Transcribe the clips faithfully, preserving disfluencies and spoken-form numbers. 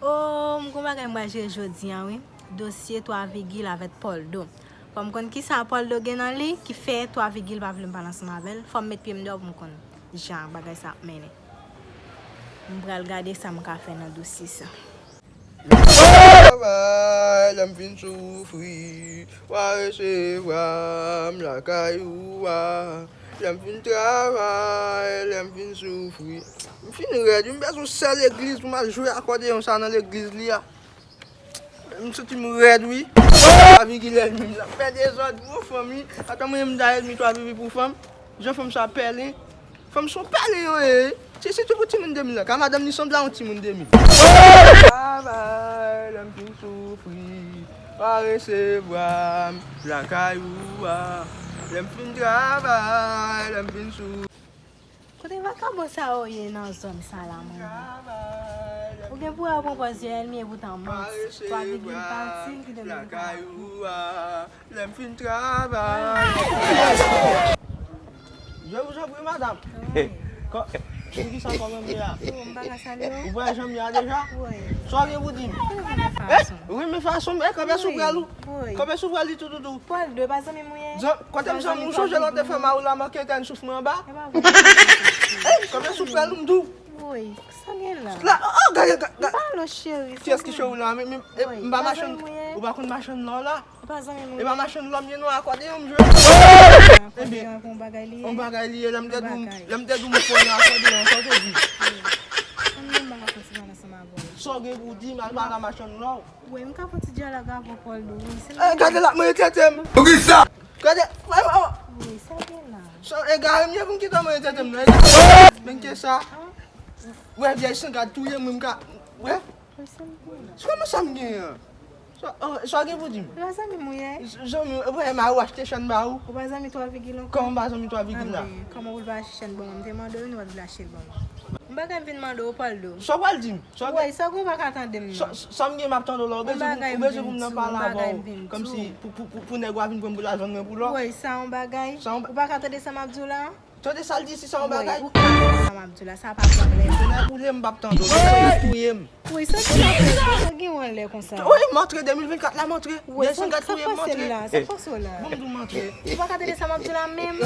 Oh, m gon bagay m pral jere jodi a, wi. Dosye twa vigil avèk Poldo. Fò m konn kisa Poldo gen nan li ki fè twa vigil pa vle m pale ansanm avè l. Fò m met pye m deyò pou m konn jan bagay sa ap mennen. M pral gade sa m ka fè nan dosye sa. Travay, lè m fin soufri, w a resevwa m lakay ou a. Lè m fin travay, lè m fin soufri. M fin rèd, wi, m bezwen yon sèl legliz pou m al jwe akòdeyon sa nan legliz li a. M santi m rèd, wi. Twa vigil ènmi m nan fè dezòd pou fanmi. Ata mwen menm m ta ènmi twa vivi pou fanm. Jan fanm sa pèlen. Fanm se yon pèlen yo ye. Se sitou pou timoun de mil lan. Ka madanm li sanble a yon timoun de mil. Travay, lè m fin soufri, w a resevwa m lakay ou a. Lè m fin travay, lè m fin soufri. Kote vakabon sa yo ye nan zòn sa la, mwen? Ou gen pou wè ou pran pòz yo ènmi, epoutan manti. Twa vigil pati, li kite nou lakay ou a. Lè m fin travay. Je vous en prie, madame. Wi. Kò-, pou ki sa kòman m ye a? Oh, m pa ka salye w. Ou wè jan m ye a deja? Wi. Sa w gen pou di m? Wi, men fason. Wi, men fason m. E, kanpe sou pral ou. Wi. Kanpe sou pral li tou, tou, tou. Poldo, e pa zanmi m ou ye? Zan-, kote m zanmi w, sonje lè w te fè mari w la manke tè n soufri anba? E pa vre. E, kanpe sou pral ou m di w. Wi, sa gen la? La, oh, oh, gade, gade, gade. M pa lo cheri, sa gen. Kiyès ki cheri w la? Men, men, e, m pa machann, ou pa konn machann lò la? Ou pa zanmi m ou ye? E pa machann lò m ye non, akòdeyon m jwe. Ebyen, yon bagay li ye. Yon bagay li ye, lè m te di w, lè m te di w m fò nan akòdeyon, sa w te di? Wi. Sa m menm pa ka fè ti bagay ansanm avè w. Sa w gen pou w di m, al pale a machann lò? Wi, m ka fè ti dyalòg avè w, Poldo, wi. Eh, gade l ap manje tete m. Poukisa? Gade, oh, oh. Wi, sa gen la? Sa egare m ye pou m kite w manje tete m nan. Men ke sa? Wè, vyèj san gad touye m, wi, m ka, wè. Wi, sa m gen la? Kòman sa m gen an? Sa, oh, sa w gen pou di m? Ou pa zanmi m ou ye? Zanmi, ou pa wè mari w achte chèn ba ou? Ou pa zanmi twa vigil ankò? Kòman m pa zanmi twa vigil la? Anben, kòman pou l pa achte chèn ban mwen? M te mande w, wi, nou pa t vle achte l ban mwen. M pa ka vin mande w, Poldo. Sa w pral di m? Sa w gen? Wi, sa w gen ou pa ka tande m nan? Sa, sa m gen m ap tande w la, ou bezwen pou, ou bezwen pou m nan pale avè w, kòmsi pou, pou, pou, pou nèg w a vin pran m pou l al vann mwen pou lò? Wi, sa yon bagay? Ou pa ka tande sa m ap di w la? Tande sa l di, si sa yon bagay. Wi, ou tande sa m ap di w la, sa pa pwoblèm. Si nèg boule m, m p ap tande w, si nèg touye m. Wi, sa ki la fè, sa gen yon lè konsa. Wi, m antre de mil vennkat la, m antre. Wi, sa, sa k pase l la, sa k pase w la? Bon, m di w m antre. Ou pa ka tande sa m ap di w la menm?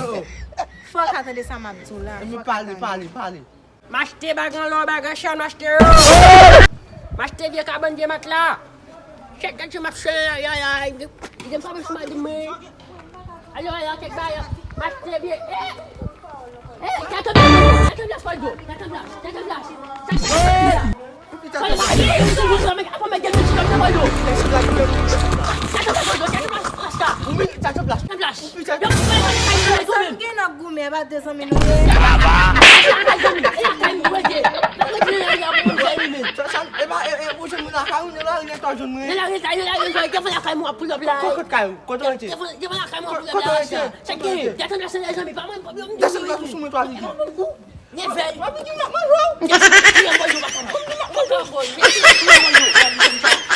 Fò w ka tande sa m ap di w la, fò w ka tande. Pale, pale, pale. M achte bag an lò, bag an chè, m achte yo. M achte vye kabann, vye matla. Chèk gad jan m ap chè, ya, ya, ya. Li gen pwoblèm sou madanm mwen. Alò, alò, kèk bagay. M achte vye, eh! Eh, tèt an blas, tèt an blas, Poldo. Tèt an blas, tèt an blas. Tèt an blas. Poldo, tèt an blas, Poldo. Tèt an blas, Poldo. Tèt an blas, Poldo. Tèt an blas. Tèt an blas. Tèt an blas. Sa m gen nan goumen, e pa de zanmi nou ye. Sa, sa, e pa, e, e, ou jwenn mwen lakay ou, nan lari, nan lari, ou jwenn mwen. Nan lari, nan lari, nan lari, te fè lakay mwen, pull up la. Kot, kot kay ou? Kot ou rete? Te fè, te fè lakay mwen, pull up la, sa. Sa gen, desann plas, zanmi, pa mwen, pwoblèm. Desann plas sou mwen, twa, Vicky. Nèvèl. Twa, Vicky, m ap manje w. Desann, touye mwen, yo, baka. M ap manje w. Desann, touye mwen, yo.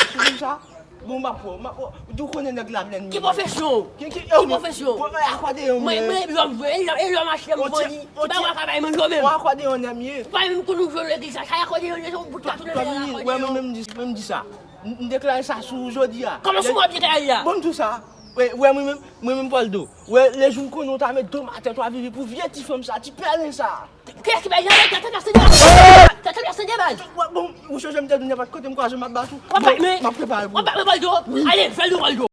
Ou konn sa? Bon, m ap pran, m ap pran. Ou konnen nèg la blèn. Ki pwofesyon? Ki, ki, ki pwofesyon? Akòdeyon mwen. Mwen, mwen, lòm vre, e lòm achte m vann li. Ti bagay pa bay mwen yo menm. Ou akòdeyon nèg m ye. Ou pa menm konn ou jwe legliz la, sa akòdeyon ye, se yon bout katounen akòdeyon. Wè, mwen menm di, mwen m di sa. M, m deklare sa sou ou jodi a. Kòman sou mwen ap deklare a? Bon, m di w sa. Wè, wè, mwen menm, mwen menm Poldo. Wè, lejou m konnen w ta met do m atè, twa, Vivi, pou vye ti fanm sa, ti pèlen sa. Kiyès ki bay jan tèt an plas tande? Tèt an plas tande, baz. Bon, ou chonje m te di w nenpòt kote m kwaze w m ap bat ou. W ap bat mwen? M ap prepare pou ou. W ap bat mwen, Poldo? Wi. Ale, fè l, Poldo.